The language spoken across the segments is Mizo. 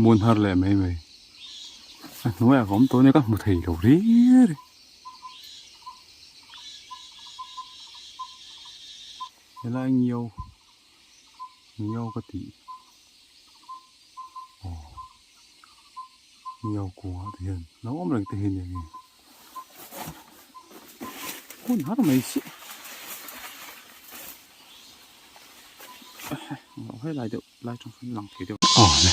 Mun har leh mai mai. A hnuaiah ka awm tawh ania ka hmu thei lo riai riai. Helai ngiau ngiau ka tih aw ngiau kungah te hian lo awm reng te hi nia nge hun har mai si helai deuh lai tang sawn lang thei deuh aw le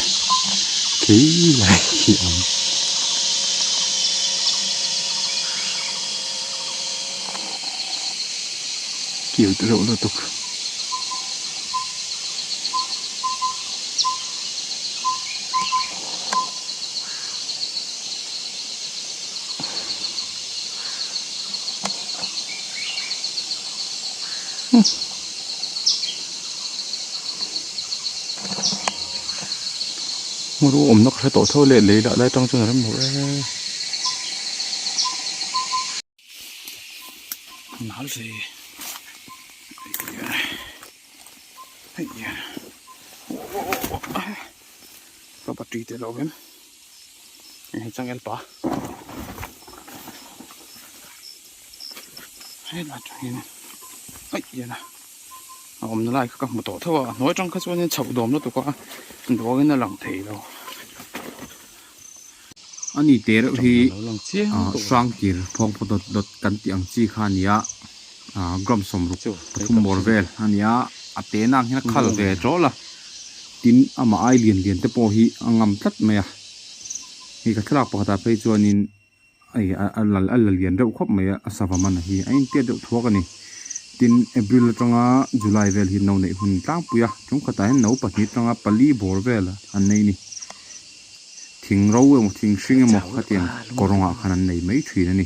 khi lai khi awm. Cute reuh lutuk. Hmur awmna ka hre tawh tho leh lei lah lai tang chuan a rem lo e. Nal ve ka battery te lo vem hei changel pa helai atangin aih hian a awmna lai kha ka hmu tawh tho a a hnuai atang kha chuanin chhoh dawm lutuk a duangin a lang thei lo. Ani te reuh hi hrang kir phawng phaw dawt dawt kan tih ang chi kha a ni a, gram sawmruk pathum bawr vel a ni a, a te nang hian a khal ve ṭawl a, tin amah ai lian lian te pawh hi a ngam tlat mai a, hei ka thlalak pakhatah phei chuanin hei a la lian deuh khawp mai a, a sava man hi a intiat deuh thuak a ni, tin April atanga July vel hi no neih hun tlangpui a, ṭumkhatah hian no pahnih atanga pali bawr vel an nei a ni. Thing ro emaw thing hring emaw khatiang kawrawngah khan an nei mai thin a ni.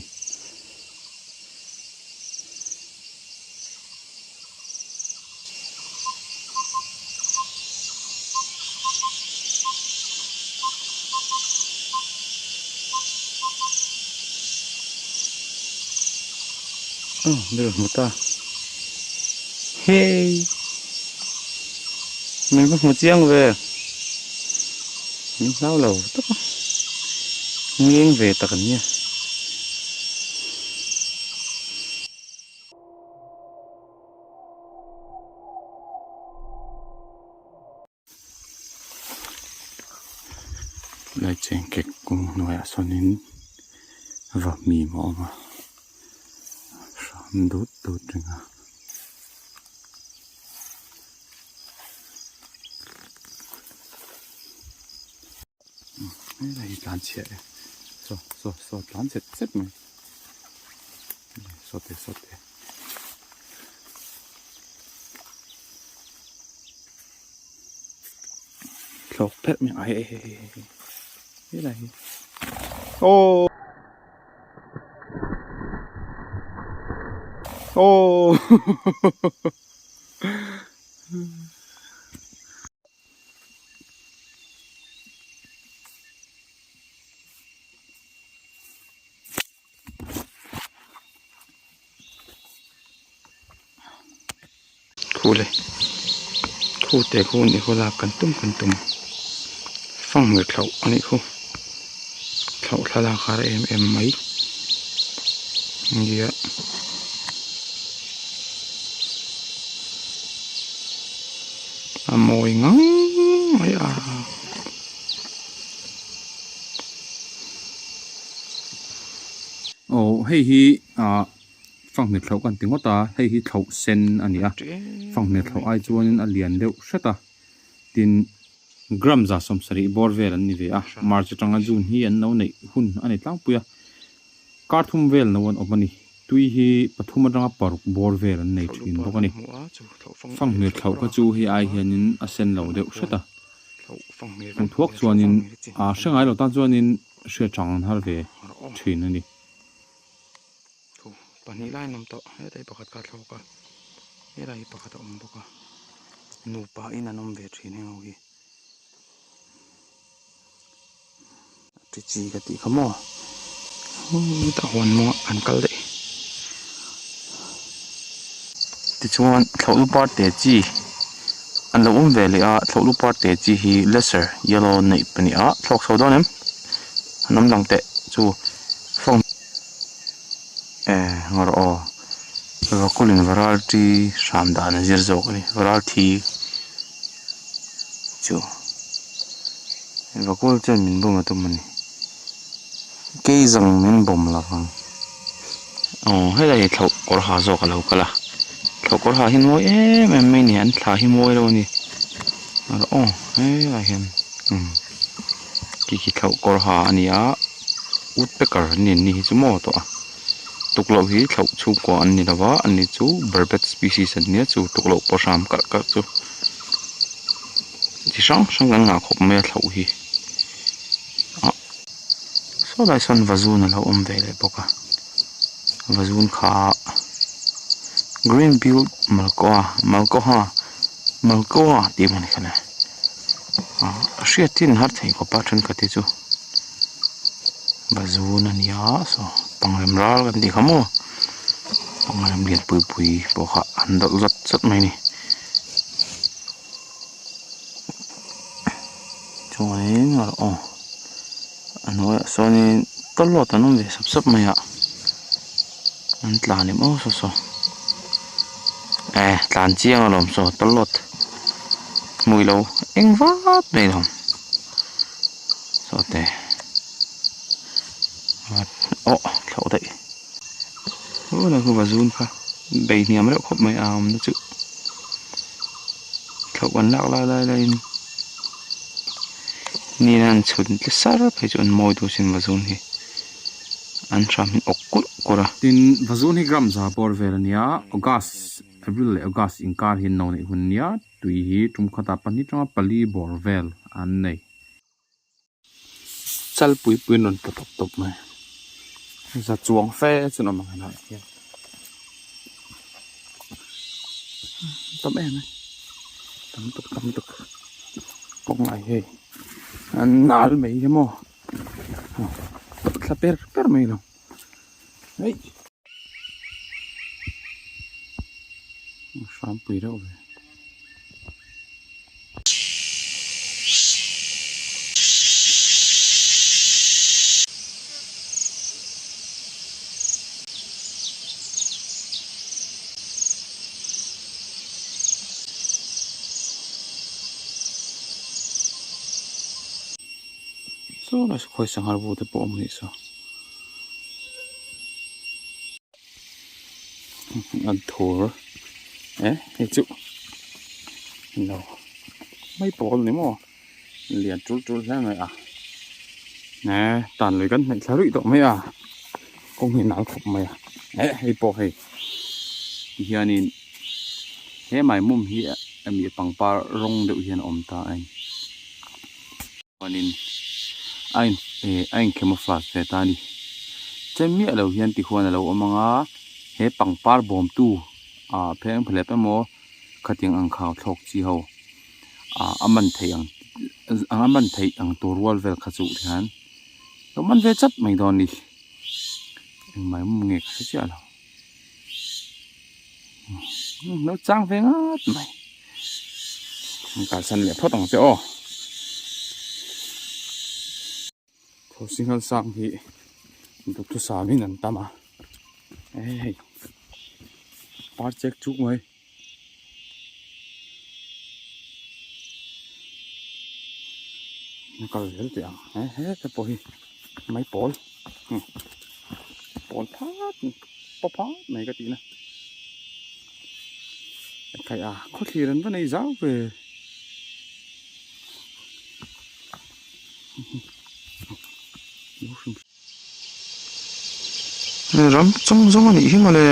Aw ber hmu ta hei min va hmu chiang ve min hlau lo tak a ngeng ve tak an nia. Lai cheng kek kawng hnuaiah sawnin vahmim a awm a hram dut dut reng a. Helai hi tlan chhiah e saw saw saw tlan zet zet mai saw te saw te. Thlawk pherh mai a hei hei hei hei helai hi aww aww Khu le khu te khu ni khu lak kan tum kan tum fanghmir thlauh a nih khu thlauh thlalak har em em mai nia. A mawi ngang mai a. Aw hei hi ah fanghmir thlauh kan ti ngawt a hei hi thlauh sen a ni a fanghmir thlauh ai chuanin a lian deuh hret a tin gram za sawmsarih bawr vel an ni ve a march atanga june hi an lo neih hun a ni tlangpui a kar thum vel no an awm a ni tui hi pathum atanga paruk bawr vel an nei thin bawk a ni fanghmir thlauh kha chu hei ai hianin a sen lo deuh hret a. Hmuh thuak chuanin aa hre ngai lo tan chuanin hriat chang an har ve thin a ni. Thu pahnih lai an awm tawh hetlai pakhat kha a thlawk a helai hi pakhat a awm bawk a nupa in an awm ve thin heng ho hi chi chi ka tih kha maw hutah huan mawngah an kal daih tichuan thlawhna par te chi. An lo awm ve leh a thlauh lu par te chi hi lesser yellow neih pahnih a thlawk chho dawn em an awm lang teh chu fawng eh ngaw rawh aw vakulin variety hram dan a zir zawk a ni variety chu vakul chuan min bum a tum a ni keizawng min bum lo vang aw helai hi thlauh kawr ha zawk a lo kal a thlauh kawr ha hi mawi em em mai a ni an thla hi mawi lo a ni aw helaiah hian umm khi khi thlauh kawr ha a ni a woodpecker an ni an ni hi chu maw tawh a tukloh hi thlauh chhungkua an ni lo va ani chu barbet species an nia chu tukloh pawh hram kalh kalh chu chi hrang hrang kan ngah khawp mai a thlauh hi ah saw lai sawn vazun a lo awm ve leh bawk a vazun kha green build malkoha malkoha malkoha tih emaw ni kha le ah a hriat hi an har thei khawp a thenkhat hi chu vazun a nia saw pangrem ral kan tih kha maw pangrem lian pui pui pawh kha an dawlh zat zat mai a ni. Chuanin aw a hnuaiah sawnin tawlawt an awm ve sap sap mai a an tlan em aw saw saw eh tlan chiang alawm saw tawlawt hmui lo eng vat mai lo saw te aw thlauh daih aw khu vazun kha bei hniam reuh khawp mai a awmna chu. Thlauh an lak lai lai laiin ni an chhun tle sar phei chu an mawi duh sin vazun hi an hram hi awk kulh kulh a. Tin, vazun hi gram za bawr vel a nia, August, April leh August inkar hi no neih hun a nia, tui hi tum khatah pahnih tanga pali bawr vel an nei. Chal pui pui an rawn tla tawp tawp mai za chuang fe chu an awm ang helaiah hian tam em mai tam tuk tam tuk kawng ai hei an nal mai hi maw thla per per mai lo hei hram pui reuh ve. Saw lai saw khawi sanghal bu te pawh a awm anih saw an thur eh hei chu no mai pawl ni maw lian tul tul hle mai a eh tan lui kan hnaih thla ruih tawh mai a kawng hi nal khawp mai a eh hei pawh hei ti hianin he maimawm hi ami pangpar rawng deuh hian a awm ta a ni chuanin a in eh a in camouflage ve ta a ni chen miah lo hian tihuan a lo awm ang a he pangpar bawmtu ah pheng phelep emaw khatiang ang khau thlawk chi ho ah a man theih ang a man theih ang tur rual vel kha chu hian lo man ve chat mai dawn a ni engmah em nge ka hre chiah lo lo chang ve ngat mai an kalsan leh phawt ang che aw thosi nghal sang hi duhthusam in an tam a hei par chek chuk mai. Kal zel teh ang he heta pawh hi mai pawl pawl phat paw phat mai ka tih na khai a khawthlir an va nei zau ve Ram chawng zawng a nih hi mawle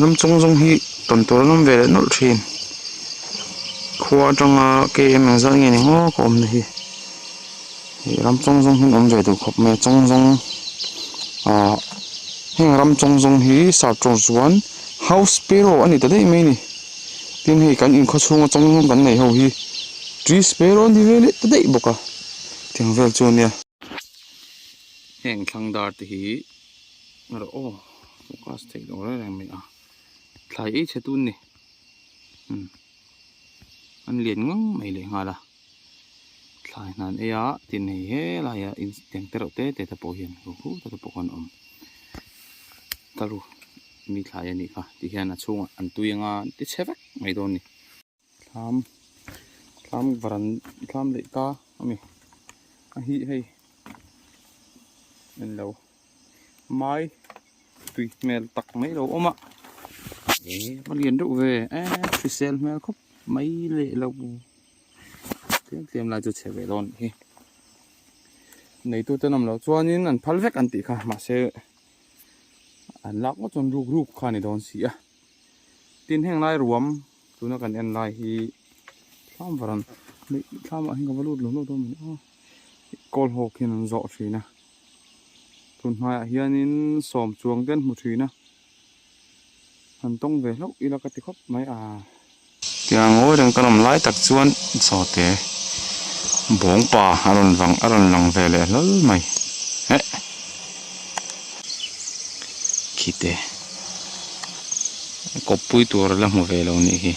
ram chawng zawng hi tawn tur an awm ve leh nawlh thin khua atanga km eng zat nge ni maw ka awmna hi ih ram chawng zawng hi an awm ve duh khawp mai a chawng zawng ah heng ram chawng zawng hi sap tawng chuan house sparrow a ni ta daih mai a ni tin hei kan inkhaw chhunga chawng zawng kan neih ho hi tree sparrow a ni ve leh ta daih bawk a tiang vel chu a nia. Heng thlang dar te hi rawh aw focus theih loh reng reng mai a thlai ei chhe tun ni umm. An lian ngang mai leh nghal a. Thlai hnan ei a tin hei helai ah in tiang te reuh te te te pawh hian hu hu te pawh khan a awm. Karu mi thlai a nih kha ti hian a chhungah an tui anga an ti chhe vek mai dawn a ni. Thlam thlam varan thlam leh ka a ni a hi hei en lo mai tui hmel tak mai lo awm a eh a lian deuh ve eh hrisel hmel khawp mai leh lo tlem tlem lai chu chhe ve dawn a nih hi neitu te an awm loh chuanin an phal vek an tih kha mahse an lak ngawt chuan ruk ruk kha a ni dawn si a. Tin heng lai ruam tuna kan en lai hi thlam var an neih thlam ah hian ka va lut lo lo dawn mai aw kawl hawk hian an zawh thin a tun hmaiah hianin sawm chuang te an hmu thin a han tawng ve hlauh ila ka ti khawp mai a. Tiang ngawi reng kan awm lai tak chuan sawte bawngpa a rawn vang a rawn lang ve leh hlawl mai eh khite kawppui tur a la hmu ve lo nih hi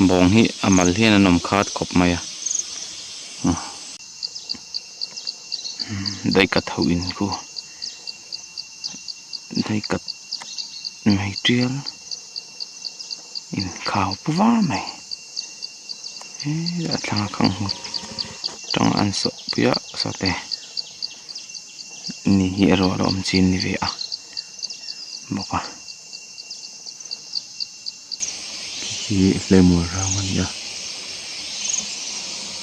bawng hi a mal hian an awm khat khawp mai a daikat ho in khu daikat mai tial. Inkhau pu var mai heee a thlang a khang hmu tang an sawh pui a sawte ni hi erawh a la awm chin ni ve a bawk a. Khi hlemur rang a ni a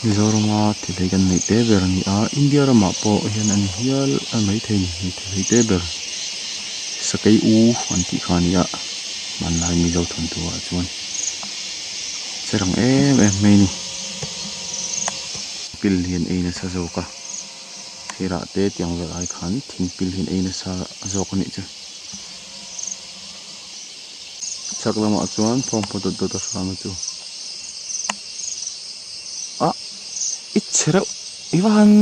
Mizorama thil hi kan neih te ber a ni a India ramah pawh hian a ni hial a maithei a ni thil hi te ber sakei u an tih kha a ni a. Hmanlai Mizo thawnthu ah chuan che rang em em mai a ni. Pil hian ei nasa zawk a thirah te tiang vel ai khan thing pil hian ei nasa zawk a nih chu. Chhak lamah chuan thawmhnaw dawt dawt a hram a chu. Ah i chhe reuh i va han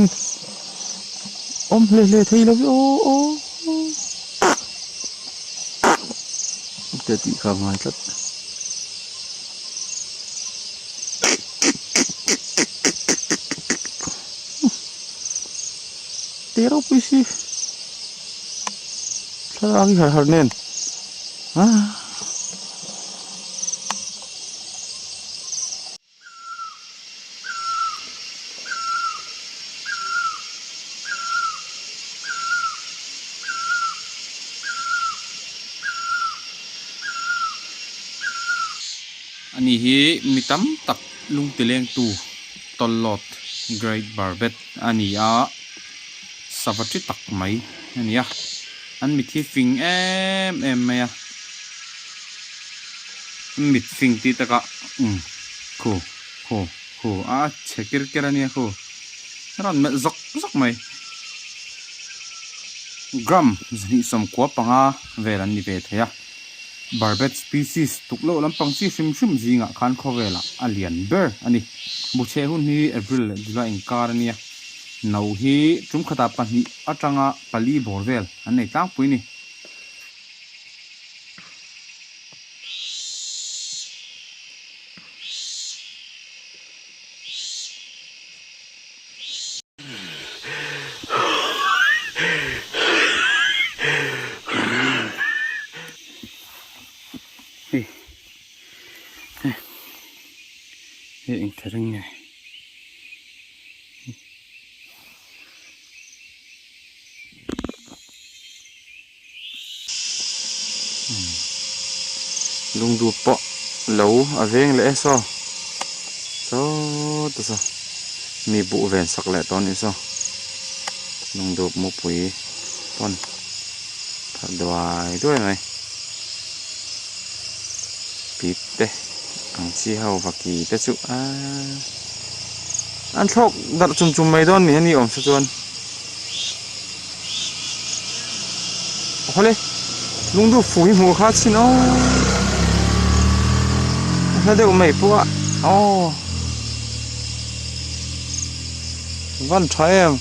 awm hle hle thei lo ve aw aw. Te tih kha a ngai tlat. Te ropui si. Thlalak hi har har nen. Ah. Ani hi mi tam tak lungtilengtu tawlhlawt Great Barbet a ni a, sava chi tak mai a ni a, an mit hi fing em em mai a. Mit fing tih takah umm khu khu khu a chhe kir ker a nia khu rawn melh zawk zawk mai gram zahnih sawmkua panga vel an ni ve thei a barbet species tuk loh lampang chi hrim hrim zingah khan khawvelah a lian ber a ni buchhe hun hi April leh July inkar a nia no hi tum khatah pahnih atanga pali bawr vel an nei tlangpui a ni. Hei hei hei eng tha reng nge. Lungdup pawh lo a veng leh e saw saw te saw mi buh ven sak leh tawh a nih saw lungdup mupui pawn pharh duai duai mai pip te ang chi ho vaki te chu aaa an thlawk darh chum chum mai dawn a ni a ni awm se chuan. Hawle lungduh fu hi hmuh kha chin aw a hla deuh mai pawh a aw van tha em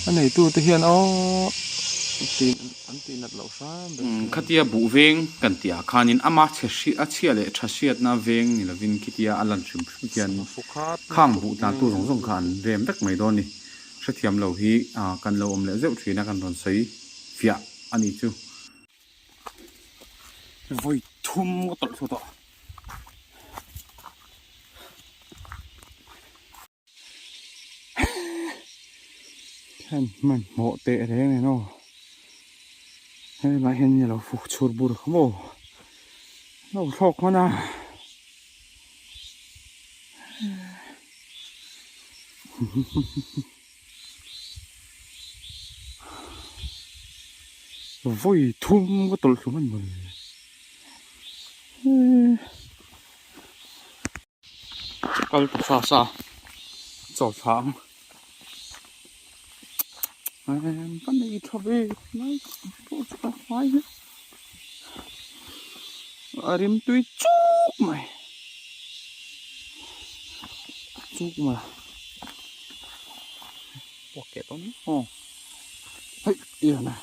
a neitu te hian aw. Khatia buh veng kan tih ah khanin ama chhe a chhia leh tha hriatna veng ni lovin khitia a lan hrim hrim khian khang buh tlan tu zawng zawng kha an rem vek mai dawn a ni. Hrethiam lo hi kan lo awm leh zeuh thin a kan rawn sawi fiah a ni chu. Vawi thum ka tawlh thlu tawh. Hian hmanhmawh teh reng nen aw helaiah hian a lo fuk chhur bur kha maw lo thlawk hman a vawi thum ka tawlh thlu hman mawle. Kal ta sa sa chaw thla ang ka nei tha ve lai pawh chu ka fai hle a rim tui chuk mai chuk mai aw hei ian a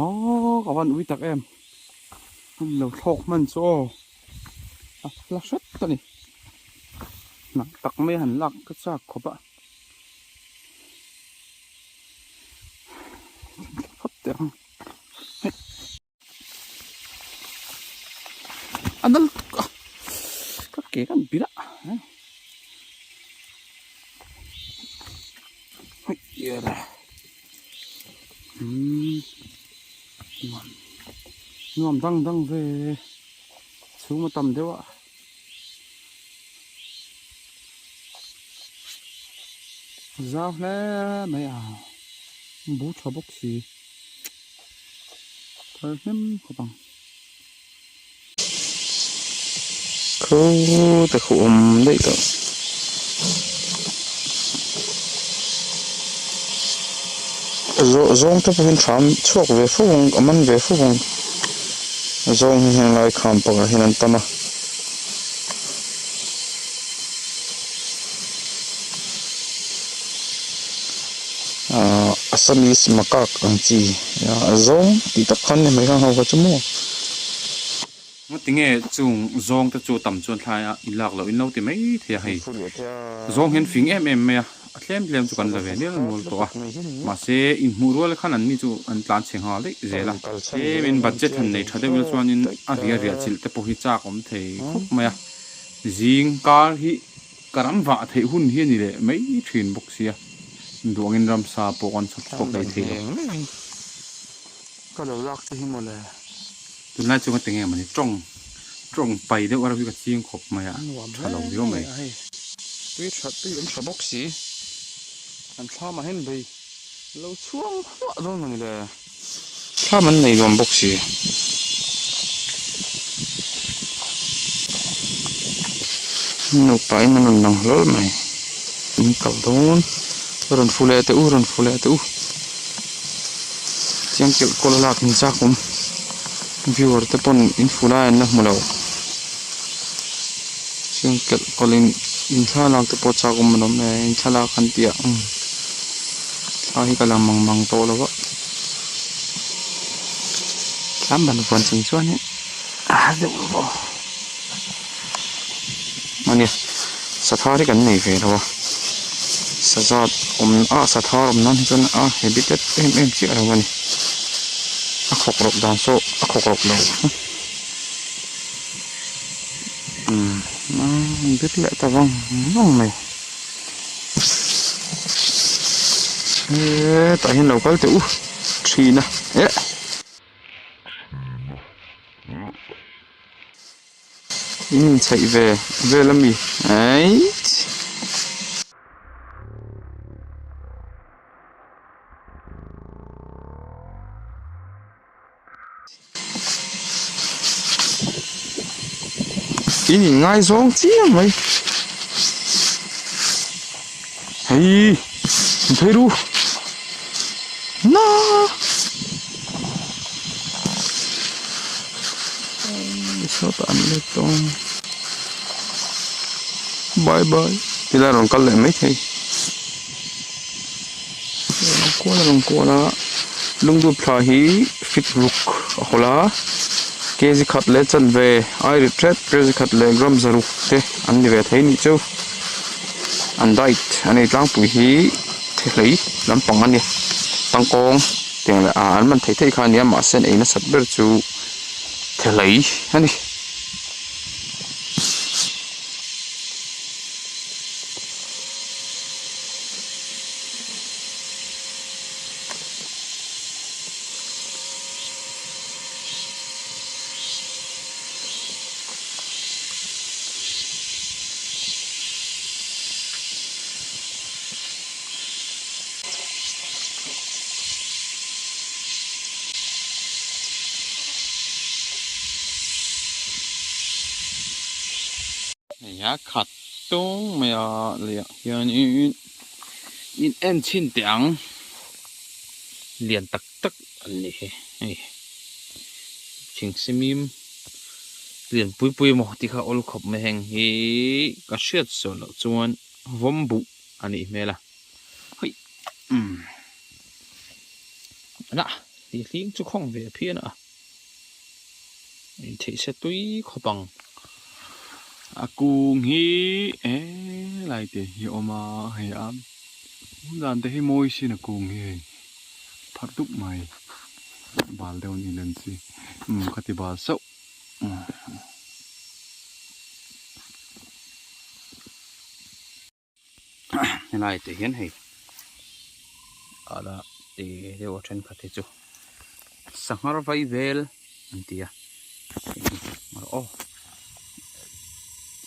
aw ka van ui tak em an lo thlawk hman chu aw. A hla hret a ni hnah tak mai a han lak ka chak khawp a phawt teh ang hei a nal tuk a ka ke kan bilh a hei umm nuam nuam dang dang ve. Chhung a tam deuh a. Zau hle mai a. Bu tha bawk si. Thar hnem khawp ang. Khu te khu awm daih tawh. Zawng te pawhin thlam chhuak ve fo ang a man ve fo ang zawng hi heng lai kham pakah hian an tam a. Ahh Assamese macaque ang chi zawng tih tak khan ni mai kha ho kha chu maw. Tinge chung zawng te chu tam chuan thlai a in lak loh in lo ti mai thei a hei. Zawng hian fing em em mai a, a tlem tlem chu kan la ve nel nual tawh a. Mahse inhmuh rual khan an ni chu an tlan chhe nghal daih zel a. Tlemin budget han nei tha deuh ila chuanin a ria riah chilh te pawh hi chak awm thei khawp mai a. Zing kar hi ka ram vah theih hun hi a ni leh mai thin bawk sia. Duangin ramsa pawh kan chhawp chhuak leh thei lo. Ka lo lak te hi mawle. Tunlai chu ka ti nge mawni tawng tawng pai deuh areuh hi ka ching khawp mai a tha lo viau mai. Hei tui tha tui awm tha bawk si an thlam ah hian bei lo chhuang hluah dawn mawni le. Thlam an nei nuam bawk si. Nupa in an rawn lang hlawl mai. In kal dawn rawn fu leh teh u rawn fu leh teh u. Chiang kelh kawl a lak ni chak awm viewer te pawn in fu lai an la hmu lo chiang kelh kawl in in thlalak te pawh chak awm alawm le in thlalak an tih ah umm thla hi ka la mang mang tawh lo a thlam ban vuan chung chuan in a har deuh lo aw ania sathar hi kan nei ve lo a sazat awm a sathar awm nan hi chuan a habitat em em chiah lo a ni a khawk rawk dan saw a khawk rawk lo umm a bir leh ta vang vang mai hetah hian lo kal teh u thin a eh. In inchheih ve vel a mi eiichh. In in ngaizawng chiang mai hei in phei ru na. Sawtah an let tawh bye bye tilai a rawn kal leh maithei. kual a lang kual a lungdup thla hi feet ruk a hawlh a kg khat leh chanve ai rit hret kg khat leh gram zaruk te an ni ve thei anih chu an diet an ei tlangpui hi thehlei lampang a ni tangkawng tiang leh ah an man theih theih kha a nia mahse an ei nasat ber chu thehlei a ni. Hei a khat tung mai a leh ah hianin in en chhin teh ang lian tak tak an ni hi hei thing simim lian pui pui emaw tih kha awl khawp mai heng hi ka hriat sual loh chuan vawm buh a nih hmel a hei umm lah tih hling chu khawng ve phian a. Intheih se tui khawp ang. A kung hi e lai te hi a awm a hei a awm dan te hi mawi sin a kung hi hei pharh dup mai bal deuh a ni len chi umm ka ti bal sauh. Helai te hian hei ala te deuh a thenkhat hi chu sanghar vai vel an ti a aw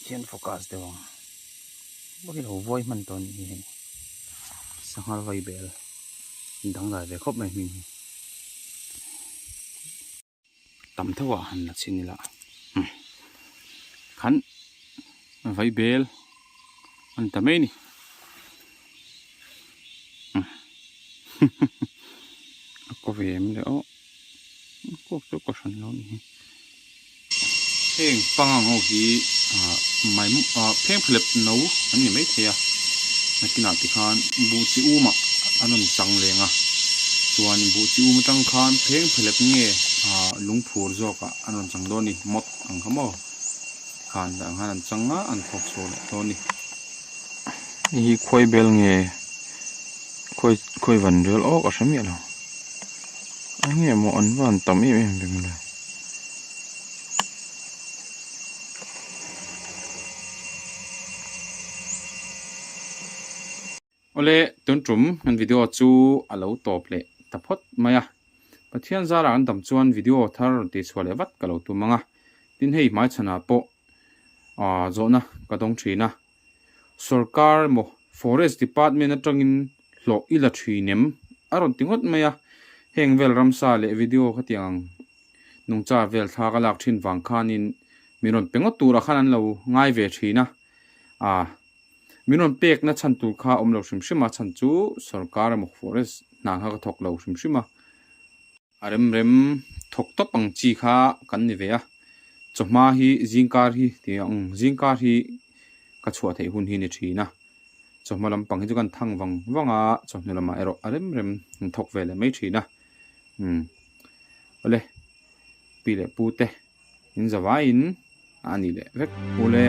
hian focus deuh ang pawh hi lo vawi hman tawh a nih hi hei sanghar vai bel dangdai ve khawp mai hming hi. Tam tho ah han la chhin ila khan vai bel an ta mai a ni a kaw ve em le aw a kawk chu ka hran lo a ni hi. Heng pangang ho hi mai pheng phelep no an ni maithei a nakinah tikhan buh chi umah an rawn chang leng a chuan buh chi um atang khan pheng phelep nge lungphur zawkah an rawn chang dawn a ni mawt ang kha maw khan ang khan an chang a an thawk chhuak leh dawn a ni. Hei hi khuai bel nge khuai khuai van rel awk a hre miah lo eng nge maw an va han tam em em ve mawle. Awle tun tum kan video chu a lo tawp leh ta phawt mai a, Pathian zarah an dam chuan video thar rawn tih chhuah leh vat ka lo tum ang a, tin hei hmaichhanah pawh ah zawhna ka dawng thin a, sorkar emaw forest department atangin hlawh i la thin em a rawn ti ngawt mai a, heng vel ramsa leh video khatiang ang nungcha vel thla ka lak thin vang khanin min rawn pe ngawt turah khan an lo ngai ve thin a, ah min rawn pekna chhan tur kha awm lo hrim hrim a, chhan chu sorkar emaw forest hna kha ka thawk lo hrim hrim a, a rem rem thawk tawp ang chi kha kan ni ve a, chawhma hi zingkar hi tih ang zingkar hi ka chhuah theih hun hi ni thin a, chawhma lampang hi chu kan thang vang vang a, chawhnu lamah erawh a rem rem an thawk ve leh mai thin a. Umm awle pi leh pu te in zavaiin a ni leh vek ule.